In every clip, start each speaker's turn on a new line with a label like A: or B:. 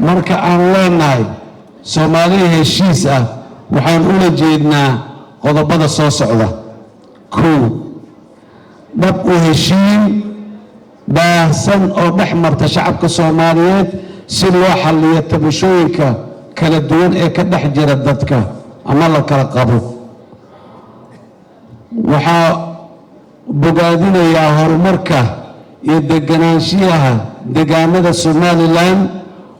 A: Marka aan leenahay Soomaaliya heshiis ah, waxaan ula jeednaa qodobada soo socda. Kow, dhab u heshiin baahsan oo dhex marta shacabka Soomaaliyeed si loo xalliyo tabashooyinka kala duwan ee ka dhex jira dadka ama la kala qabo. Waxaa bogaadinayaa horumarka iyo deganaanshiyaha deegaanada Somaliland.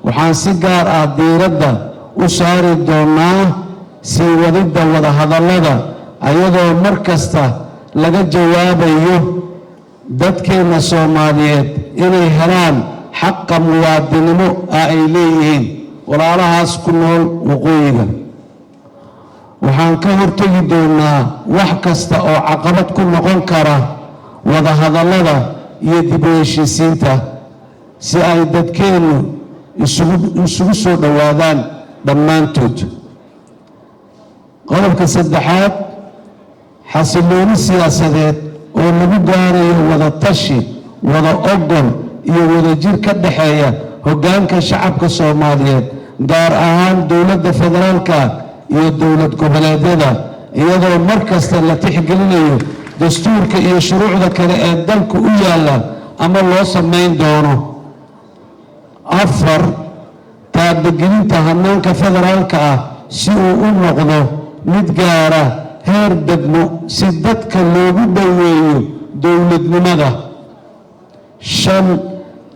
A: Waxaan si gaar ah diiradda u saari doonaa sii wadidda wadahadallada, ayadoo mar kasta laga jawaabayo dadkeenna Soomaaliyeed inay helaan xaqa muwaadinimo ah ay leeyihiin walaalahaas ku nool waqooyiga. Waxaan ka hortegi doonaa wax kasta oo caqabad ku noqon kara wadahadallada iyo dib u heshiisiinta, si ay dadkeennu isugu soo dhowaadaan dhammaantood. Qodobka saddexaad, xasillooni siyaasadeed oo lagu gaarayo wada tashi, wada ogol iyo wadajir ka dhexeeya hoggaanka shacabka Soomaaliyeed, gaar ahaan dowladda federaalka iyo dowlad goboleedyada, iyadoo mar kasta la tixgelinayo dastuurka iyo shuruucda kale ee dalka u yaalla ama loo samayn doono. Afar, taabagelinta hanaanka federaalka ah si uu u noqdo mid gaara heer degmo, si dadka loogu dhoweeyo dowladnimada. Shan,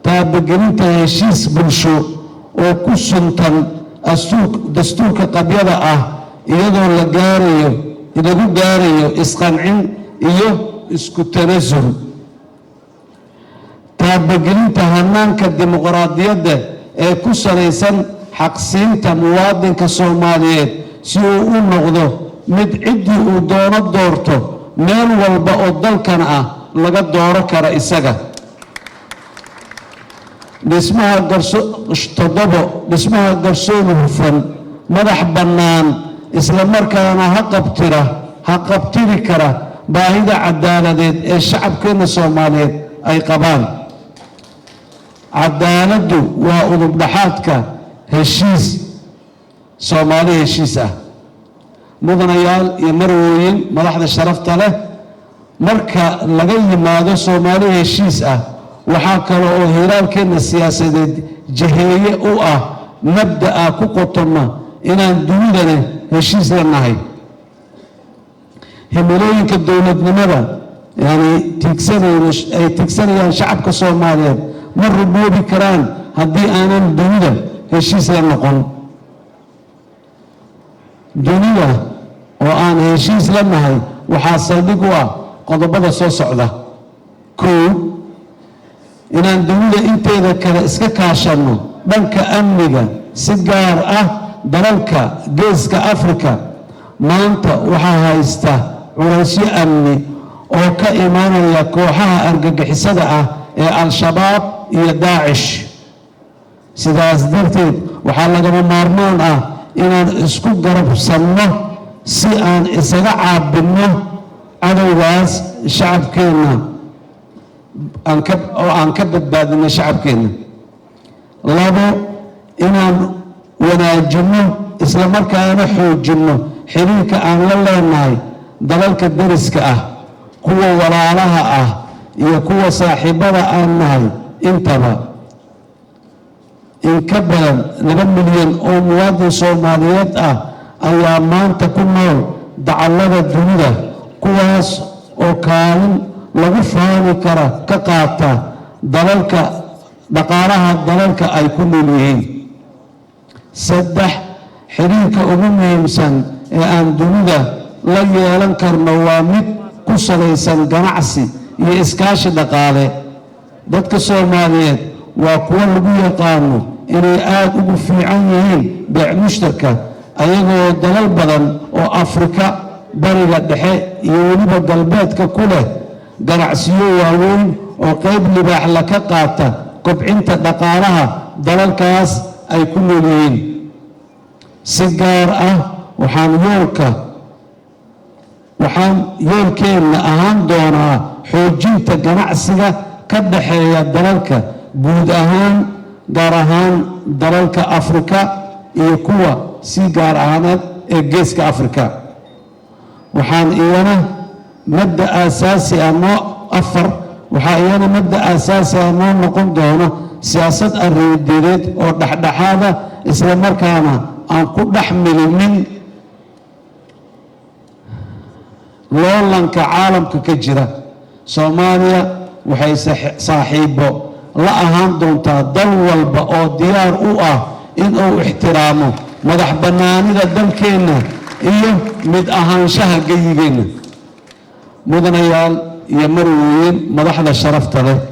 A: taabagelinta heshiis bulsho oo ku suntan dastuurka qabyada ah, iyadoo la gaarayo lagu gaarayo isqancin iyo isku tanasul. Taabagelinta hanaanka dimuqraadiyadda ee ku salaysan xaqsiinta muwaadinka Soomaaliyeed, si uu u noqdo mid ciddii uu doono doorto, meel walba oo dalkan ah laga dooro kara isaga. Dhismaha garso. Toddobo, dhismaha garsoor hufan, madax bannaan, isla markaana ha qabtiri kara baahida cadaaladeed ee shacabkeenna Soomaaliyeed ay qabaan. Cadaaladdu waa udub dhaxaadka heshiis Soomaali heshiis ah. Mudanayaal iyo marwooyin, madaxda sharafta leh, marka laga yimaado Soomaali heshiis ah, waxaa kale oo hiraalkeenna siyaasadeed jaheeye u ah mabda'a ku qotoma inaan dunidana heshiis la nahay. Himilooyinka dowladnimada yani tiigsanayno ay tiigsanayaan shacabka Soomaaliyeed ma rumoobi karaan haddii aanan dunida heshiis la noqon. Dunida oo aan heshiis la nahay waxaa saldhig u ah qodobada soo socda. Kow, inaan dunida inteeda kale iska kaashanno dhanka amniga, si gaar ah dalalka Geeska Afrika. Maanta waxaa haysta culaysyo amni oo ka imaanaya kooxaha argagixisada ah ee Al-Shabaab iyo Daacish. Sidaas darteed, waxaa lagama maarmaan ah inaan isku garabsanno si aan isaga caabinno cadowgaas shacabkeenna oo aan ka badbaadino shacabkeenna. Labo, inaan wanaajinno islamarkaana xoojinno xiriirka aan la leenahay dalalka dariska ah, kuwa walaalaha ah iyo kuwa saaxiibada aan nahay intaba. In ka badan 2 milyan oo muwaadin Soomaaliyeed ah ayaa maanta ku nool dacallada dunida, kuwaas oo kaalin lagu faani kara ka qaata dalalka dhaqaalaha dalalka ay ku nool yihiin. Saddex, xiriirka ugu muhiimsan ee aan dunida la yeelan karno waa mid ku salaysan ganacsi iyo iskaashi dhaqaale. Dadka Soomaaliyeed waa kuwo lagu yaqaano inay aada ugu fiican yihiin beec mushtarka, ayagoo dalal badan oo Afrika, Bariga Dhexe iyo weliba Galbeedka ku leh ganacsiyo waaweyn oo qayb libaax la ka qaata kobcinta dhaqaalaha dalalkaas ay ku nool yihiin. Si gaar ah, waxaan yoolkeenna ahaan doonaa xoojinta ganacsiga ka dhexeeya dalalka guud ahaan. Gaar ahaan dalalka Afrika iyo kuwa si gaar ahaaneed ee Geeska Afrika. Waxaan iyana mabda aasaasi ah noo afar waxaa iyana mabda aasaasi ah noo noqon doona siyaasad arrimadeed oo dhexdhexaada, isla markaana aan ku dhex milmin loolanka caalamka ka jira. Soomaaliya waxay saaxiibo la ahaan doontaa dal walba oo diyaar u ah in uu ixtiraamo madax bannaanida dalkeenna iyo mid ahaanshaha geyigeenna. Mudanayaal iyo marwooyin, madaxda sharafta leh.